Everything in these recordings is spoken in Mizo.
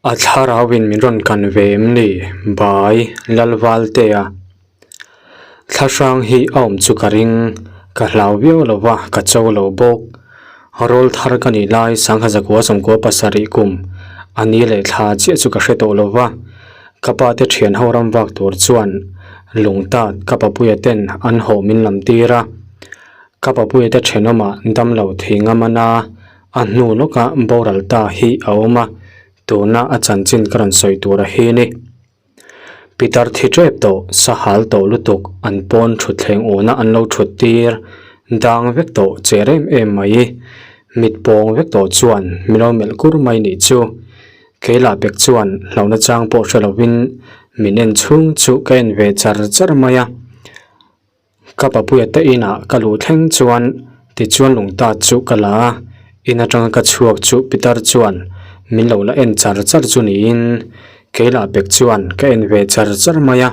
A thlarauin min rawn kan ve em ni? Bai, Lalvaltea. Thlahrang hi a awm chu ka ring, ka hlau viau lo va, ka cho lo bawk. Rawl thar ka nih lai sangha zakua sawmkua pasarih kum a ni leh thla chiah chu ka hre tawh lo va. Ka pa te thian ho ram vak tur chuan lungtat ka papuia ten an hawh min lam tir a. Ka papuia te thenawmah damlo thei ngam a na A hnu lawkah boral ta hi a awm a, tuna a chanchin ka rawn sawi tur a hi ni. Pitar thi tep tawh, sahal tawh lutuk an pawn thutthleng awna an lo thut tir dang vek tawh che rem em mai. Mit pawng vek tawh chuan min lo melh kur mai nih chu. Keilah pek chuan hlauhna chang pawh hre lovin min en chhung chu ka en ve char char mai a. Ka papuia te inah ka luh thleng chuan tichuan lungtat chu ka la a, in atanga ka chhuak chu Pitar chuan min lo la en char char chu niin keilah pek chuan ka en ve char char mai a,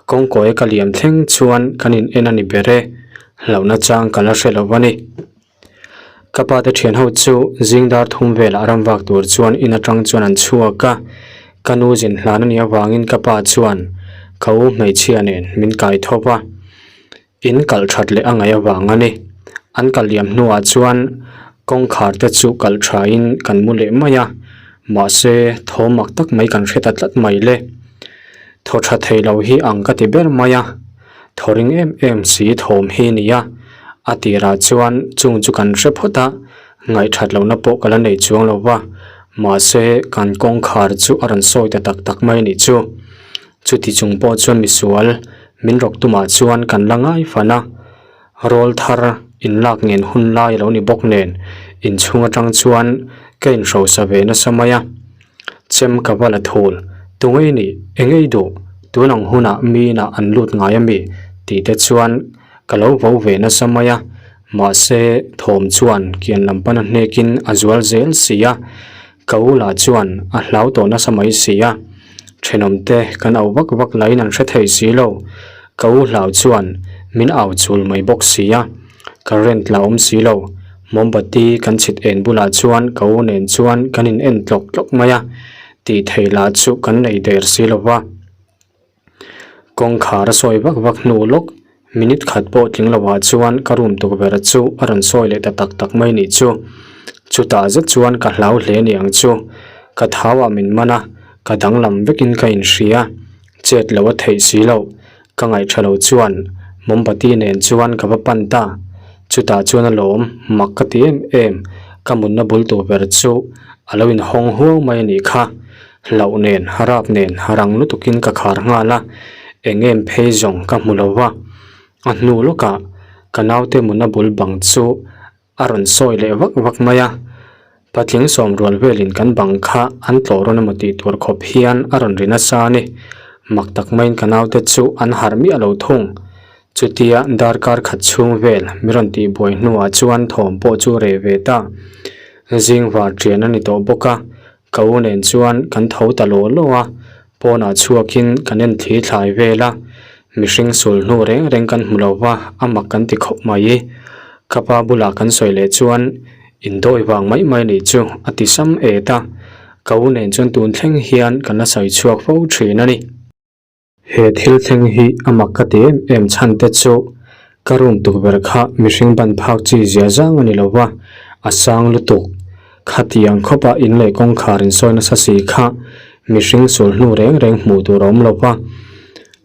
kawngkawi ka liam thleng chuan kan in en a ni ber e, hlauhna chang ka la hre lo a ni. Ka pa te thian ho chu zing dar thum velah ram vak tur chuan in atang chuan an chhuak a, ka nu zin hlan a nih avangin ka pa chuan ka u hmeichhia nen min kai thawp a, in kalh that leh a ngaih avang a ni. An kal liam hnuah chuan kawngkhar te chu kalh thain kan mu leh mai a, mahse thaw mak tak mai kan hre ta tlat mai le. Thaw tha thei lo hi ang ka ti ber mai a. Thaw ring em em si thawm hi ni a, a tirah chuan chung chu kan hre phawt a, ngaihthat lohna pawh ka la nei chuang lo va, mahse kan kawngkhar chu a rawn sawi ta tak tak mai nih chu. Chuti chung pawh chuan misual min rawk tumah chuan kan la ngai fan a, rawl thar inlak ngen hun lai a lo ni bawk nen inchhung atang chuan ka inhrosa ve nasa mai a. Chem ka va la thul, tu ngei nih, eng ei duh, tun ang hunah mi inah an lut ngai a mi? tih te chuan ka lo vo ve nasa mai a, mahse thawm chuan kian lam pana hnekin a zual zel si a, ka u lah chuan a hlau tawh nasa mai si a, thenawm te kan au vak vak lahin an hre thei si lo, ka u hlau chuan min au chul mai bawk si a. Current la awm si lo, mombati kan chhit en bulah chuan ka u nen chuan kan in en tlawk tlawk mai a, tih theih lah chu kan nei der si lo va. Kawngkhar a sawi vak vak hnu lawk, minute khat pawh tling lo ah chuan ka room tukverh chu a rawn sawi leh ta tak tak mai nih chu. Chutah zet chuan ka hlau hle ni ang chu, ka thau ah min man a, ka danglam vekin ka inhria, chet loh a theih si loh. Ka ngaihṭha lo chuan mombati nen chuan ka va pan ta. Chutah chuan a lawm mak ka ti em em, ka mutna bul tur ber chu a lo inhawng huau mai a nih kha. Hlauh nen, rap nen rang lutukin ka khar nghal a, eng em phei zawng ka hmu lo va. A hnu lawkah ka naute mutna bul bang chu A rawn sawi leh vak vak mai a, patling sawm rual velin kan bang kha an tlawh rawn emaw tih tur khawp hian a rawn ri nasa a ni. Mak tak maiin ka naute chu an harh miah lo thung. Chutia darkar khat chhung vel mi rawn tih buai hnuah chuan thawm pawh chu reh ve ta. Zing var ṭian a ni tawh bawk a, Ka u nen chuan kan tho ta law law a, pawnah chhuakin kan en thli thlai vel a, mihring sul hnu reng reng kan hmu lo va, a mak kan ti khawp mai. Ka pa bulah kan sawi leh chuan indawi vang mai mai nih chu a ti sam et a, ka u nen chuan tun thleng hian kan la sawi chhuak fo thin a ni. He thil thleng hi a mak ka ti em em chhan te chu ka room tukverh kha mihring ban phak chi zia zang a ni lo va, a sang lutuk. Khatiang khawpa in leh kawngkhar insawi nasa si kha mihring sul hnu reng reng hmuh tur a awm lo va,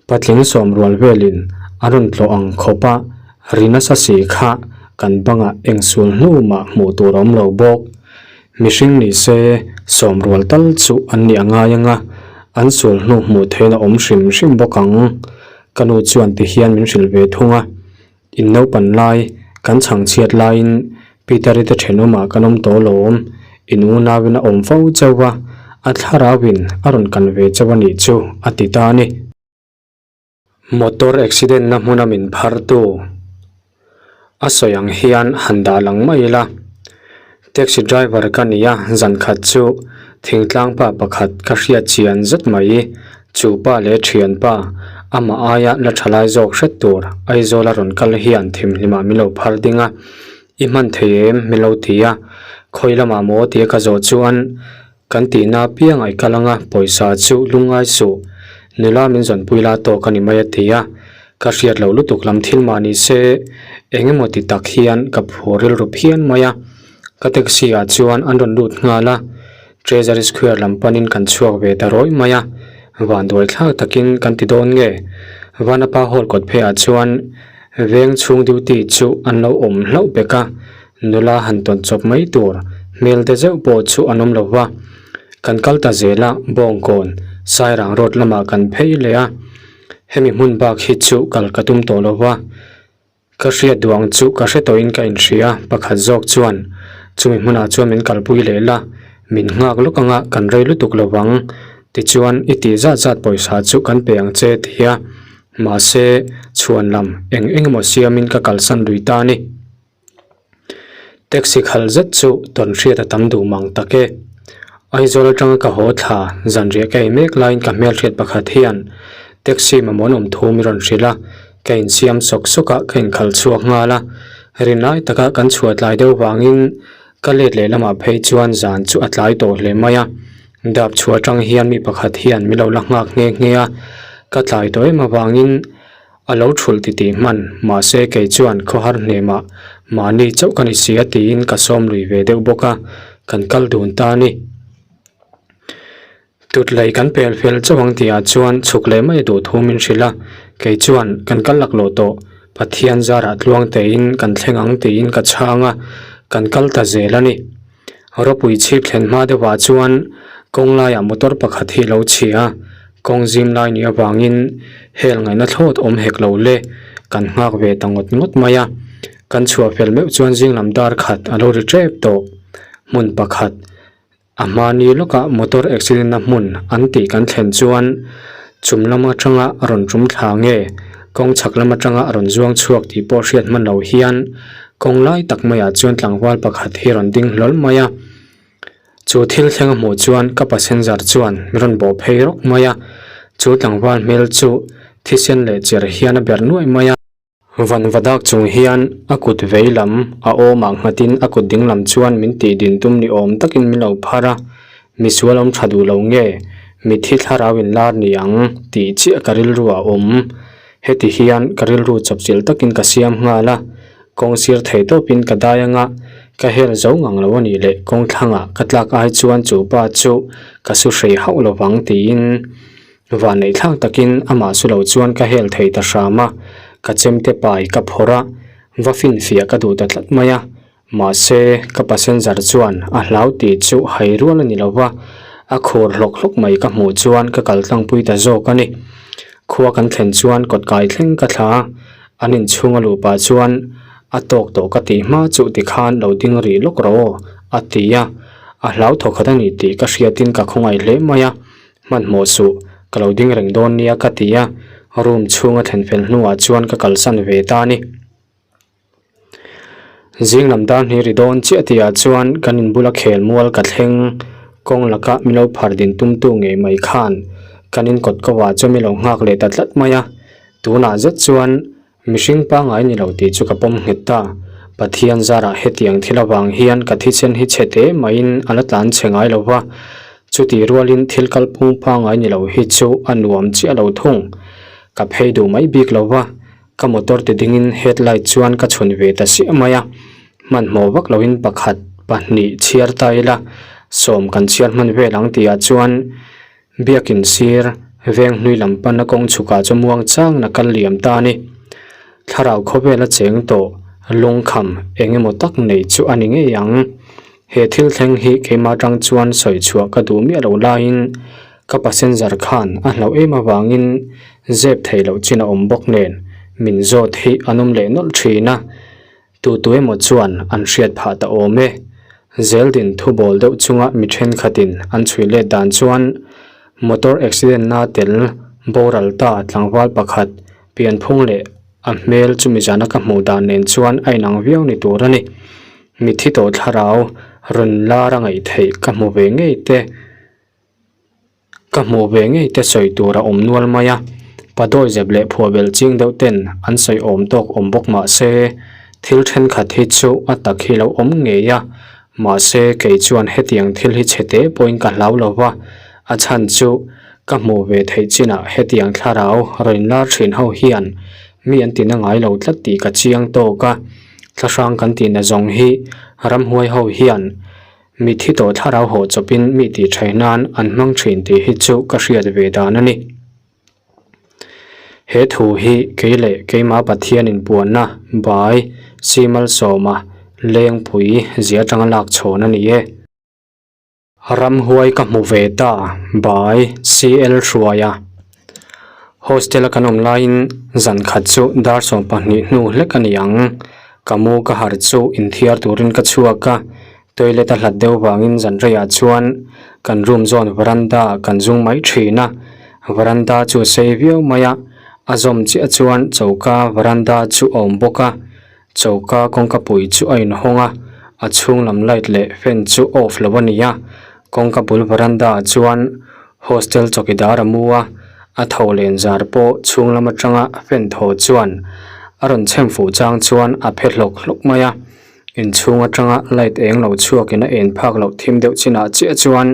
patling sawm rual velin a rawn tlawh ang khawpa ri nasa si kha kan bangah eng sul hnu mah hmuh tur a awm lo bawk. Mihring ni se, sawm rual tal chu an nih a ngai ang a, an sual hnu hmuh theihna awm hrim hrim bawk ang. Ka nu chuan ti hian min hrilh ve thung a, In naupan lai, kan chhang chhiat laiin Peter-i te thenawmah kan awm tawh lawm, in unauin a awm fo chauh a, a thlarauin a rawn kan ve chauh a nih chu, a ti ta a ni. Motor accident na hmuna min phar tu a sawi ang hian han dah lang mai ila. Taxi driver ka ni a, zan khat chu thingtlang pa pakhat ka hriat chian zet mai. Chu pa leh thian pa amah aia la tha lai zawk hret tur Aizawl a rawn kal hian thimhlimah min lo phar ding a, I hman thei em? min lo ti a, khawi lamah maw tia ka zawh chuan. Kan tihna apiang a i kal anga pawisa chu lungngai suh. Nula min zawnpui la tawk a ni mai a ti a. Ka hriat loh lutuk lam thil mah ni se eng emaw ti tak hian ka phur rilru phian mai a. Ka taxi ah chuan an rawn lut nghal a. Treasury Square lam panin kan chhuak ve ta rawih mai a. Vanduai thlak takin kan ti dawn nge? Vanapa Hall kawt pheiah chuan veng chhung duty chu an lo awm hlauh bek a. Nula han tawn chawp mai tur hmel te zeuh pawh chu an awm lo va. Kan kal ta zel a, Bawngkawn, Sairang Road lamah kan phei leh a. Hemi hmun bak hi chu kal ka tum tawh lo va. Ka hriat duh ang chu ka hre tawhin ka inhria, pakhat zawk chuan chumi hmunah chuan min kalpui leh la, min nghak lawk anga kan rei lutuk lo vang, tichuan i tih zat zat pawisa chu kan pe ang che ti a. Mahse, chhuan lam eng eng emaw siamin ka kalsan lui ta a ni. Taxi khal zet chu tawn hriat a tam duh mang tak e. Aizawl atanga ka haw thla zanriah ka ei mek laiin ka hmelhriat pakhat hian taxi mamawh an awm thu mi rawn hrilh a, ka insiam sawk sawk a, ka inkhal chhuak nghal a. Rin lai taka kan chhuah tlai deuh vangin ka let leh lamah phei chuan zan chu a tlai tawh hle mai a. Dap chhuah atang hian mi pakhat hian mi lo la nghak nghe nghe a, ka tlai tawh em avangin A lo thulh titih hman, mahse kei chuan khawhar hnemah mahni chauh ka ni si a tiin ka sawm lui ve deuh bawk a, kan kal dun ta a ni. Tutlei kan pel fel chauh ang tihah chuan chhuk leh mai duh thu min hrilh a, kei chuan kan kal laklawh tawh, Pathian zarah tluang tein kan thleng ang tiin ka chhang a, kan kal ta zel a ni. Ropui chhip thlen hma deuhah chuan kawng laiah motor pakhat hi lo chhi a, kawng zim lai nih avangin hel ngaihna thlawt awm hek lo le, kan nghak ve ta ngawt ngawt mai a. Kan chhuah fel meuh chuan zing lam dar khat a lo ri tep tawh. Hmun pakhat a hmani lawkah motor accident na hmun an tih kan thlen chuan chum lam atanga rawn tum thla nge kawng chhak lam atanga rawn zuang chhuak tih pawh hriat hman lo hian Kawng lai tak maiah chuan tlangval pakhat hi rawn ding hlawl mai a, chu thil thleng a hmuh chuan ka passenger chuan min rawn bawh phei rawk mai a, chu tlangval hmel chu thisen leh cher hian a ber nuaih mai a. Vanva dak chung hian a kut vei lam a awmah nghatin a kut ding lam chuan min tih din tum ni awm takin min lo phar a, misual awm tha duh lo nge mitthi thlarau in lar ni ang tih chiah ka rilru a awm. Heti hian ka rilru chawpchilh takin ka siam nghal a, kawng sir thei tawpin ka dai anga ka hel zo ngang lo a nih leh kawng thlangah ka tlak ai chuan chu pa chu ka su hrei hauh lovang tiin vanneih thlak takin amah su lo chuan ka hel thei ta hram a, ka chemte pai ka phawrh a, va finfiah ka duh ta tlat mai a. Mahse, ka passenger chuan a hlau tih chu hai rual a ni lo va, a khur hlawk hlawk mai ka hmuh chuan ka kal tlangpui ta zawk a ni. Khua kan thlen chuan kawt kai thleng ka thla a, an inchhung a luh pah chuan a tawk tawh ka tih hma chu tikhan lo ding rih lawk rawh aw, a ti a. A hlau thawkhat a ni tih ka hriatin ka khawngaih hle mai a, hmanhmawh suh, ka lo ding reng dawn nia ka ti a, room chhung a thlen fel hnuah chuan ka kalsan ve ta a ni. Zing lam dar hnih ri dawn chiah tihah chuan kan inbula khel mual ka thleng kawng laka min lo phar din tumtu ngei mai khan kan in kawt ko ah chuan min lo nghak leh ta tlat mai a, tunah zet chuan mihring pangngai ni lo tih chu ka pawm nghet ta. Pathian zarah hetiang thil avang hian ka thisen hi chhe te maiin a la tlan chhe ngai lo va, chutih rualin thil kalphung pangngai ni lo hi chu a nuam chiah lo thung. Ka phei duh mai bik lo va. Ka motor ti dingin headlight chuan ka chhun ve ta siah mai a, hmanhmawh vak loin pakhat, pahnih chhiar ta ila, sawm kan chhiar hman vel ang tihah chuan Biakin sir veng hlui lam pana kawng chhukah chu muang changin a kal liam ta a ni. Thlarau khawvela cheng tawh lungkham eng emaw tak nei chu a ni ngei ang. He thil thleng hi keimah atang chuan sawi chhuah ka duh miah lo laiin ka passenger khan a hlauh em avangin zep theih loh chin a awm bawk nen min zawt hi an awm leh nawlh thin a, tu tu emaw chuan an hriat phah ta awm e. Zeldin thubawl deuh chunga mi thenkhatin an chhui let dan chuan motor accident na tel boral ta tlangval pakhat pianphung leh a hmel chumi zana ka hmuh dan nen chuan a inang viau ni tur a ni. Mithi tawh thlarau rawn lar a ngaih theih ka hmu ve ngei te. Ka hmuh ve ngei te sawi tur a awm nual mai a, padawi zep leh phuah belh ching deuh ten an sawi awm tawk awm bawk mah se, thil thenkhat hi chu a tak hi lo awm ngei a. Mahse, kei chuan hetiang thil hi chhe te pawhin ka hlau lo va, a chhan chu ka hmuh ve theih chinah hetiang thlarau rawn lar thin ho hian mi an tina ngai lo tlat tih ka chiang tawk a. Thlahrang kan tihna zawng hi ramhuai ho hian mithi tawh thlarau haw chawpin mi tih thaih nan an hmang thin tih hi chu ka hriat ve dan a ni. He thu hi kei leh keimah Pathian inpuanna Bai Simalsawma Lengpui zia atanga lak chhawn a ni e. Ramhuai ka hmu ve ta Bai CL Hruaia Hostel a kan awm laiin zan khat chu dar 12 hnu hlek a ni ang. Ka mu ka harh chu inthiar turin ka chhuak a, Toilet a hlat deuh vangin zan reiah chuan kan room zawn veranda ah kan zung mai thin a, veranda chu a sei viau mai a, a zawm chiah chuan choka veranda chu a awm bawk a, choka kawngka pui chu a inhawng a, a chhung lam light leh fan chu off lo a ni a, kawngka bul veranda ah chuan hostel chawkidar a mu a, a tho len zar pawh chhung lam atanga fan thaw chuan a rawn chhem fuh chang chuan a phe hlawk hlawk mai a. Inchhung atanga light eng lo chhuakin a en phak loh thim deuh chinah chiah chuan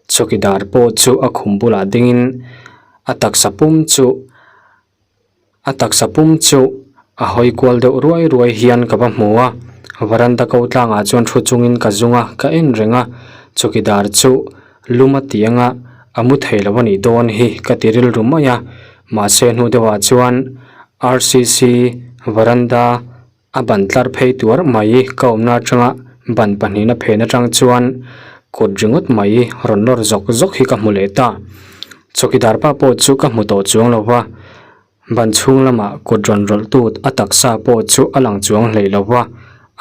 chawkidar pawh chu a khum bulah dingin a taksa pum chu a taksa pum chu a hawi kual deuh ruai ruai hian ka va hmu a varanda ko tlangah chuan thu chungin ka zung a ka en reng a chawkidar chu lum a ti anga a mu thei lo a nih dawn hi ka ti rilru mai a mahse hnu deuhah chuan R_C_C varanda. A ban tlar phei tuar mai ka awmna atanga ban pahnihna phen atang chuan kut ringawt mai rawn lawr zawk zawk hi ka hmu leh ta. Chawkidar pa pawh chu ka hmu tawh chuang lo va, ban chhung lamah kut rawn rawlh tut a taksa pawh chu a lang chuang hlei lo va,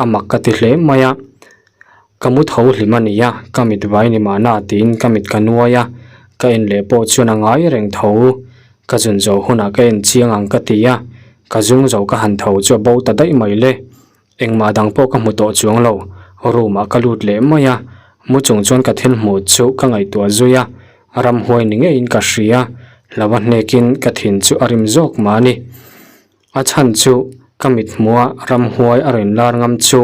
a mak ka ti hle mai a. Ka mu tho hlim a nia, ka mit vai ni mahna tiin ka mit ka nuai a, ka en leh pawh chuan a ngai reng tho. Ka zun zawh hunah ka en chiang ang ka ti a, Ka zung zo ka han tho chu a bo ta daih mai le. Engmah dang pawh ka hmu tawh chuang lo. Room ah ka lut leh mai a, mu chung chuan ka thil hmuh chu ka ngaihtuah zui a, ramhuai ni ngeiin ka hria, hlauha hnekin ka thin chu a rim zawk mah a ni. A chhan chu ka mit hmuha ramhuai a rawn lar ngam chu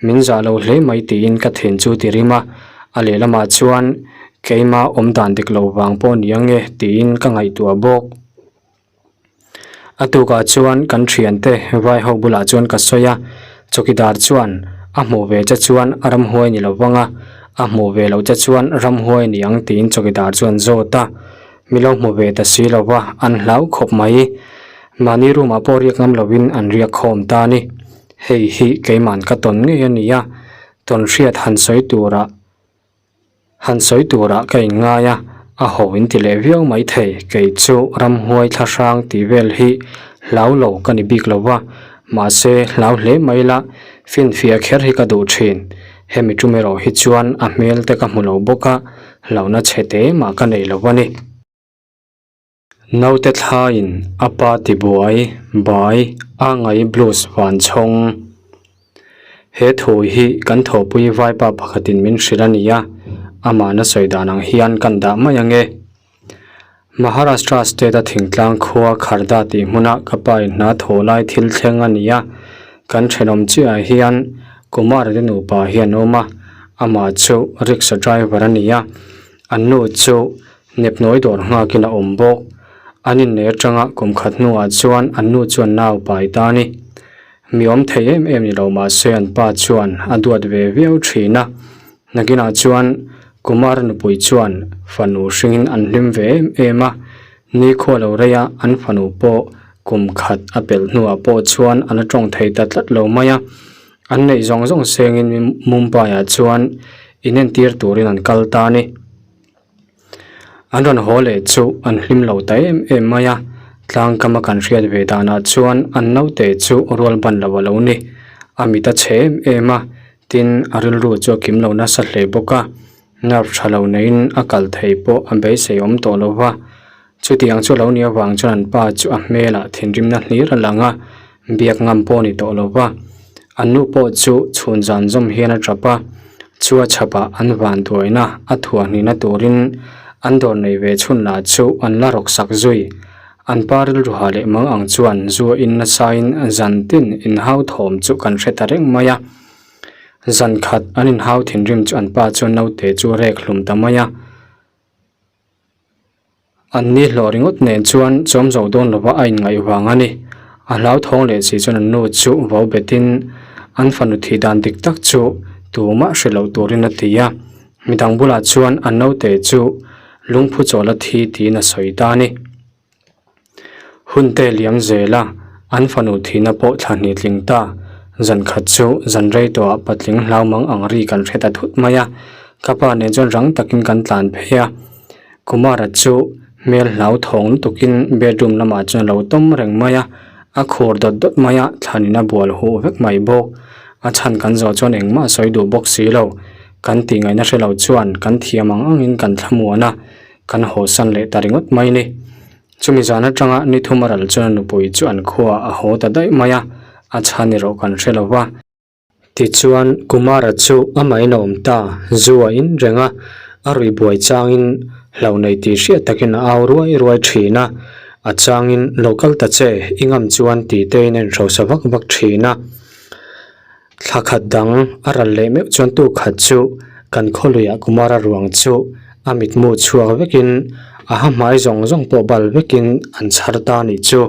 min zah lo hle mai tiin ka thin chu ti rim a, a lehlamah chuan keima awm dan dik lo vang pawh ni ang e tiin ka ngaihtuah bawk. A tukah chuan kan thiante vai ho bulah chuan ka sawi a, chawkidar chuan a hmuh ve che chuan a ramhuai ni lo vang a, a hmuh ve loh che chuan ramhuai ni ang tiin chawkidar chuan zawt a, mi lo hmu ve ta si lo va, an hlau khawp mai. Mahni room ah pawh riak ngam lovin an riak khawm ta a ni. Hei hi keiman ka tawn ngei a ni a, tawn hriat han sawi turah. Han sawi turah ka inngai a, a ho in ti leh viau mai thei. Kei chu ramhuai thlahrang tih vel hi hlau lo ka ni bik lo va, mahse hlau hle mai la, finfiah kher hi ka duh thin. Hemi tum erawh hi chuan a hmel te ka hmu lo bawk a, hlauhna chhe te mah ka nei lo a ni. Naute thlaiin a pa tibuai bai a ngai blues van chhawng. He thu hi kan thawhpui vaipa pakhatin min hrilh a ni a, amahna sawi dan ang hian kan dah mai ang e. Maharashtra state a thingtlang khua Kharda tih hmuna ka pa in hna thawh lai thil thleng a ni a, kan thenawm chiahah hian Kumar te nupa hi an awm a, amah chu rickshaw driver a ni a, an nu chu Nepnawi dawr nghakin a awm bawk. An inneih atanga kum khat hnuah chuan an nu chuan nau pai ta a ni. Mi awm thei em em ni lo mahse an pa chuan a duat ve viau thin a. Nakinah chuan Kumar nupui chuan fanu hringin an hlim ve em em a. Nikhua lo reia an fanu pawh kum khat a pelh hnuah pawh chuan a la tawng thei ta tlat lo mai a. An neih zawng zawng sengin Mumbai-ah chuan inentir turin an kal ta a ni. An rawn haw leh chu an hlim lo ta em em mai a, tlangkama kan hriat ve danah chuan an naute chu rual ban lo a lo ni. A mit a chhe em em a, tin a rilru chu a kim lo nasa hle bawk a, nerve tha lo neiin a kal thei pawh a beisei awm tawh lo va. Chutiang chu lo ni avang chuan an pa chu a hmelah thinrimna hlir a lang a, biak ngam pawh a ni tawh lo va. An nu pawh chu chhun zan zawm hian a tap a, chu a chhapah an van duaina a thuahhnihna turin an dawr nei ve chhun lah chu an la rawk sak zui. An pa rilruha leh mang ang chuan zu a in nasain zan tin inhau thawm chu kan hre ta reng mai a. Zan khat an inhau thinrim chu an pa chuan naute chu a rek hlum ta mai a. An ni hlawh ringawt nen chuan chawm zo dawn lova a inngaih vang a ni. A hlauthawng leh si chuan an nu chu vo betin an fanu thih dan dik tak chu tumah hre loh turin a ti a. Midang bulah chuan an naute chu lungphu chawla thi tiin a sawi ta a ni. Hun te liam zel a, an fanu thihna pawh thla hnih tling ta. Zan khat chu zan rei tawhah patling hlau mang ang ri kan hre ta thut mai a, ka pa nen chuan rang takin kan tlan phei a. Kumara chu hmel hlau thawng lutukin bedroom lamah chuan a lo tawm reng mai a, a khur dawt dawt mai a, thlanin a bual huh vek mai bawk. A chhan kan zawh chuan engmah a sawi duh bawk si lo. Kan tih ngaihna hre lo chuan kan thiam ang angin kan thlamuan a. Kan hawsan leh ta ringawt mai ni. Chumi zan atanga ni thum a ral chuan a nupui chu an khuaah a haw ta daih mai a, a chhan erawh kan hre lo va. Tichuan, Kumara chu amahin a awm ta, zu a in reng a, a rui buai changin hlo nei tih hriat takin a au ruai ruai thin a, a changin lo kal ta che, i ngam chuan tih tein a inhrosa vak vak thin a. Thla khat dang a ral leh meuh chuan tu khat chu kan khawluiah Kumara ruang chu a mitmu chhuak vekin a ha hmai zawng zawng pawh bal vekin an chhar ta a nih chu.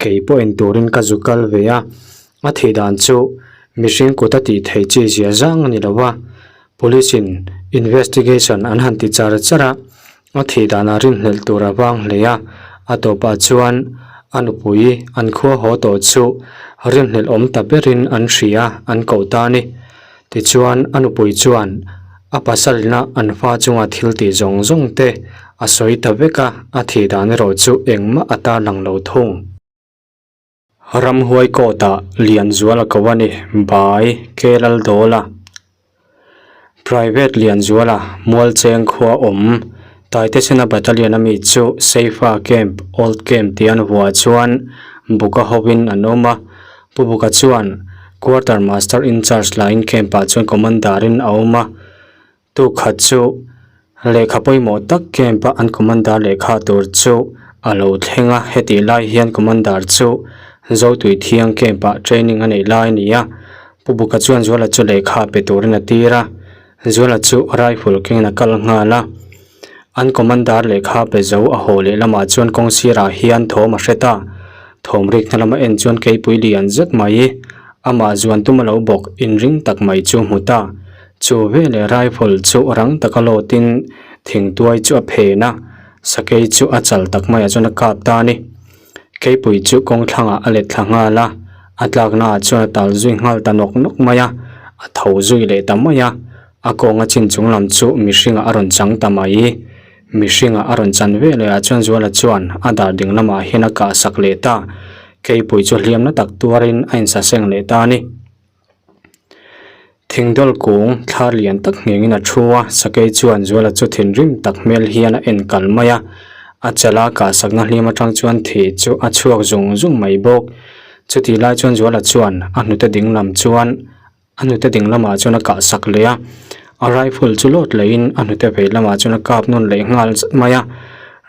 Kei pawh en turin ka zu kal ve a, a thih dan chu mihring kut a tih theih chi zia zang a ni lo a, Police in investigation an han ti char char a, A thih danah rinhlelh tur a vang hle a, a tawpah chuan a nupui an khua haw tawh chu rinhlelh awm ta berin an hria an koh ta a ni. Tichuan a nupui chuan a pasalina an fa chunga thil tih zawng zawng te a sawi ta vek a, a thih dan erawh chu engmah a tarlang lo thung. Ramhuai kawtah Lianzuala ko a ni, Bai Kelaldawla. Private Lianzuala, Mualcheng khua awm, Taitesena Battalion a mi chu Seifa Camp, Old Camp tih an vuah chuan Buka hovin an awm a. Pu Buka chuan Quarter Master in Charge laiin Camp-ah chuan Commander in a awm a. Tu khat chu lehkha pawimawh tak camp a an commander lehkha tur chu a lo thleng a, hetih lai hian commander chu Zotui Thiang camp ah training a neih lai a ni a, Pu Buka chuan Zuala chu lehkha pe turin a tir a, Zuala chu rifle kengin a kal nghal a, an commander lehkha pe zo a haw leh lamah chuan kawng sirah hian thawm a hre ta, thawm rikna lama en chuan keipui lian zet mai amah zuan tum a lo bawk inring tak mai chu hmu ta. Chu veleh rifle chu rang taka lawtin thingtuai chu a phen a, sakei chu a chal tak maiah chuan a kap ta a ni. Keipui chu kawng thlangah a let thla nghal a, a tlaknaah chuan a tal zui nghal ta nawk nawk mai a, a tho zui leh ta mai a, a kawnga chin chung lam chu mihringah a rawn chang ta mai. Mihringah a rawn chan veleh ah chuan Zuala chuan a dar ding lamah hian a kah sak leh ta, keipui chu hliamna tak tuarin a insaseng leh ta a ni. Thingdawl kung thlar lian tak nghengin a thu a, sakei chuan Zuala chu thinrim tak hmel hian a en kal mai a, a chala kahsakna hlim atang chuan thi chu a chhuak zung zung mai bawk. Chutih lai chuan Zuala chuan a hnute ding lam chuan a hnute ding lamah chuan a kahsak leh a, a rifle chu lawt lehin a hnute vei lamah chuan a kap nawn leh nghal zat mai a,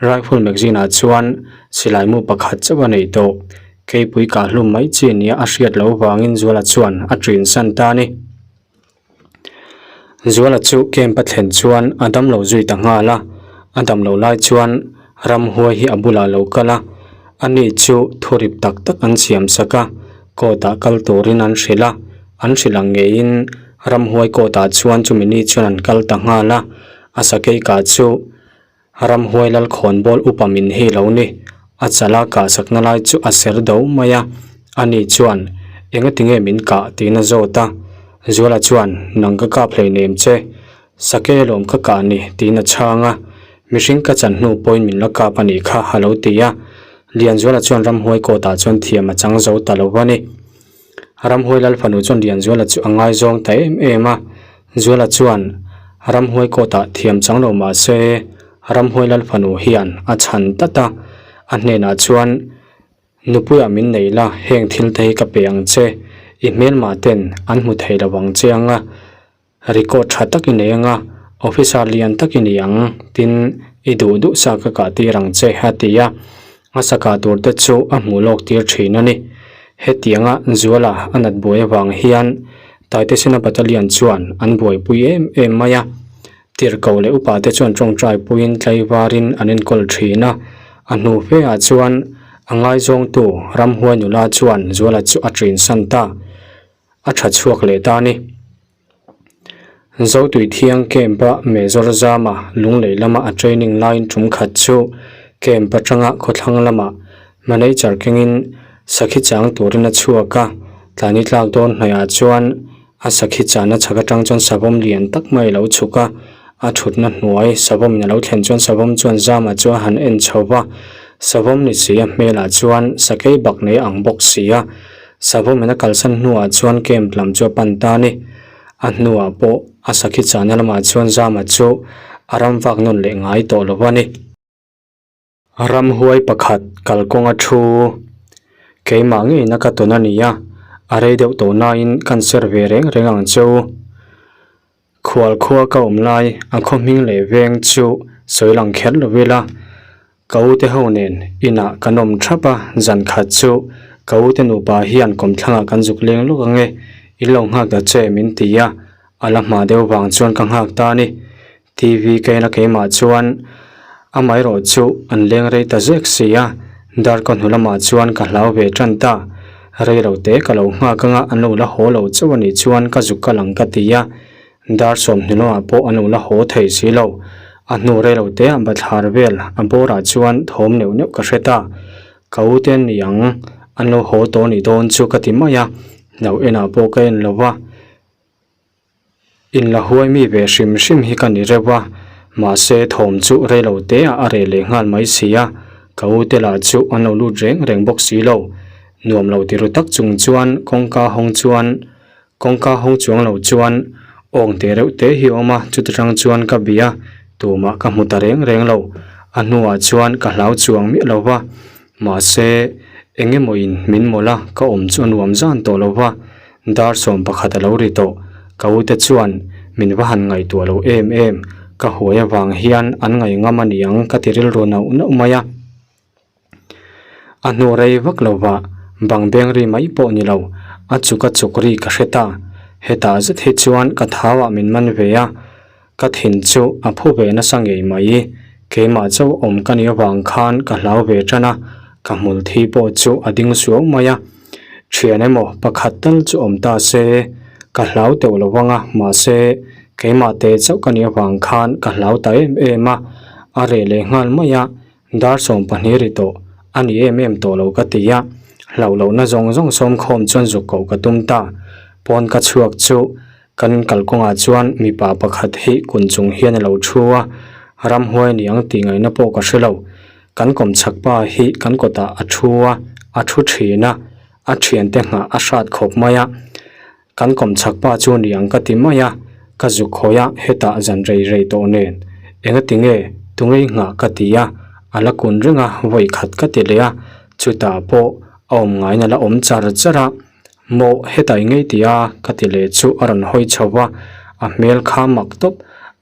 rifle magazine ah chuan silai mu pakhat chauh a nei tawh. Keipui kah hlum mai chi nia a hriat loh vangin Zuala chuan a ṭin san ta a ni. Zuala chu camp a thlen chuan a damlo zui ta nghal a, a damlo lai chuan ramhuai hi a bulah a lo kal a, ani chu thurip tak tak an siam sak a, court ah kal turin an hrilh a, an hrilh ang ngeiin ramhuai court ah chuan chumi ni chuan an kal ta nghal a, a sakei kah chu Ramhuai Lalkhawnbawl upa min hi lo ni. A chala kahsakna lai chu a ser do mai a, ani chuan, Engati nge min kah? tiin a zawt a. Zuala chuan, Nang ka kap hleinem che. Sake lawm ka kah ni, tiin a chhang a. Mihring ka chan hnu pawhin min la kap a nih kha, a lo ti a. Lianzuala chuan ramhuai kawtah chuan thiam a chang zo ta lo a ni. Ramhuai Lal fanu chuan Lianzuala chu a ngaizawng ta em em a, Zuala chuan Ramhuai kawtah thiam chang lo mah se Ramhuai Lal fanu hian a chhan tlat a, a hnenah chuan Nupuiah min nei la, heng thil te hi ka pe ang che, i hmelmah ten an hmu thei lo ang che ang a, Record tha tak i nei anga, officer lian tak i ni ang, tin i duh duh sa ka kah tir ang che, a ti a. A sa kah tur te chu a hmuh lawk tir thin a ni. Hetianga Zuala a nat buai avang hian. Taitesena Battalion chuan an buaipui em em mai a. Tirhkoh leh upa te chuan tawngtai puiin tlaivarin an enkawl thin a. A hnu fe ah chuan a ngaizawngtu ramhuai nula chuan Zuala chu a ṭinsan ta. A tha chhuak leh ta a ni. Zotuithiang camp-a Major Zama Lunglei lama a training laiin tum khat chu camp atanga khawthlang lamah manager kengin sakhi chang turin a chhuak a, tlani tlak dawn hnaihah chuan a sakhi chana chhak atang chuan savawm lian tak mai a lo chhuk a, a thutna hnuai savawmin a lo thlen chuan savawm chuan Zama chu a han en chho va, savawm ni si a hmelah chuan sakei bak nei ang bawk si a. Savawmin a kalsan hnuah chuan camp lam chu a pan ta a ni. A hnuah pawh a sakhi chahna lamah chuan Zama chu a ram vak nawn leh ngai tawh lo a ni. Ramhuai pakhat kalkawnga thu keimah ngeina ka tawn a ni a, a rei deuh tawh nain kan ser ve reng reng ang che u. Khual khua ka awm lai a khaw hming leh veng chu sawi lang kher lo ila, Ka ute ho nen inah kan awm thap a, zan khat chu ka ute nupa hian kawmthlangah kan zuk leng lawk ange, in lo nghak ta che min ti a, a la hma deuh vang chuan ka nghak ta a ni. TV ka en a keimah chuan amaherawh chu an leng rei ta zek si a, darkaw hnu lamah chuan ka hlau ve tan ta. Rei lo te ka lo nghak anga an lo la haw lo chauh a nih chuan ka zuk kal ang ka ti a, Dar 20 lamah pawh an lo la haw thei si lo. A hnu rei lo te ah bathlar vel a bawrah chuan thawm neuh neuh ka hre ta. Ka u te an ni ang, an lo haw tawh ni dawn chu ka ti mai a, lo enah pawh ka en lo va. Inla huai mi ve hrim hrim hi ka ni reuh a, mahse thawm chu rei lo te ah a reh leh nghal mai si a, ka u te lah chu an lo lut reng reng bawk si lo. Nuam lo ti ru tak chung chuan kawngka hawng chuan Kawngka hawng chuang lo chuan awng te reuh te hi a awm a, chuti tang chuan ka bia a, tumah ka hmu ta reng reng lo. A hnuah chuan ka hlau chuang miah lo va, mahse eng emaw in min mawlh a, ka awm chu a nuam zan tawh lo va, dar 11 a lo ri tawh. Ka ute chuan min va han ngaihtuah lo em em, ka huai avang hian an ngaihngam a niang ka ti rilru nauh nauh mai a. A hnu rei vak lo va, bang beng ri mai pawh ni lo, a chuk a chuk ri ka hre ta. Hetah zet hi chuan ka thauah min man ve a, ka thin chu a phu ve nasa ngei mai. Keimah chauh awm ka nih avang khan ka hlau ve tan a, ka hmul thi pawh chu a ding suau mai a. Thian emaw pakhat tal chu awm ta se, ka hlau teuh lo vang a, mahse keimah te chauh ka nih avang khan ka hlau ta em em a, a reh leh nghal mai a. Dar 12 ri tawh, a ni em em tawh lo ka ti a, hlauh lohna zawng zawng sawm khawm chuan zuk koh ka tum ta. Pawn ka chhuak chu kan kalkawngah chuan mipa pakhat hi kun chung hian a lo thu a, ramhuai ni ang tih ngaihna pawh ka hre lo. Kan kawmchhak pa hi kan kawtah a thu a, a thu thin a, a thiante nghah a hrat khawp mai a. Kan kawmchhak pa chu ni ang ka ti mai a, ka zuk hawi a, hetah zan rei rei tawh nen. Engati nge? Tungei nghah ka ti a, a la kun reng a, vawi khat ka ti leh a, chutah pawh a awm ngaiin a la awm char char a. Mawh, hetah i ngei ti a? ka ti leh chu a rawn hawi chho va, a hmel kha mak tawp,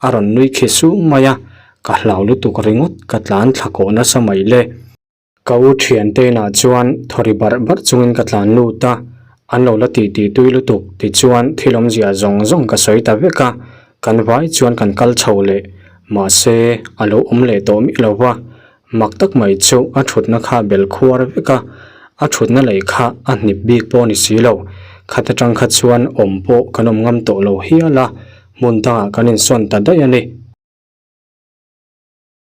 a rawn nui khi sung mai a, ka hlau lutuk ringawt ka tlan thla kawh nasa mai le. Ka u thiante inah chuan thawri barh barh chungin ka tlan lut a, an lo la tih tih tui lutuk tichuan thil awmzia zawng zawng ka sawi ta vek a, kan vai chuan kan kal chho leh mahse a lo awm leh tawh miah lo va, mak tak mai chu a thutna kha bel khuar vek a, a thutna lei kha a hnip bik pawh a ni si lo, khat atang kha chuan awm pawh kan awm ngam tawh lo hial a, hmun dangah kan insawn ta daih a ni.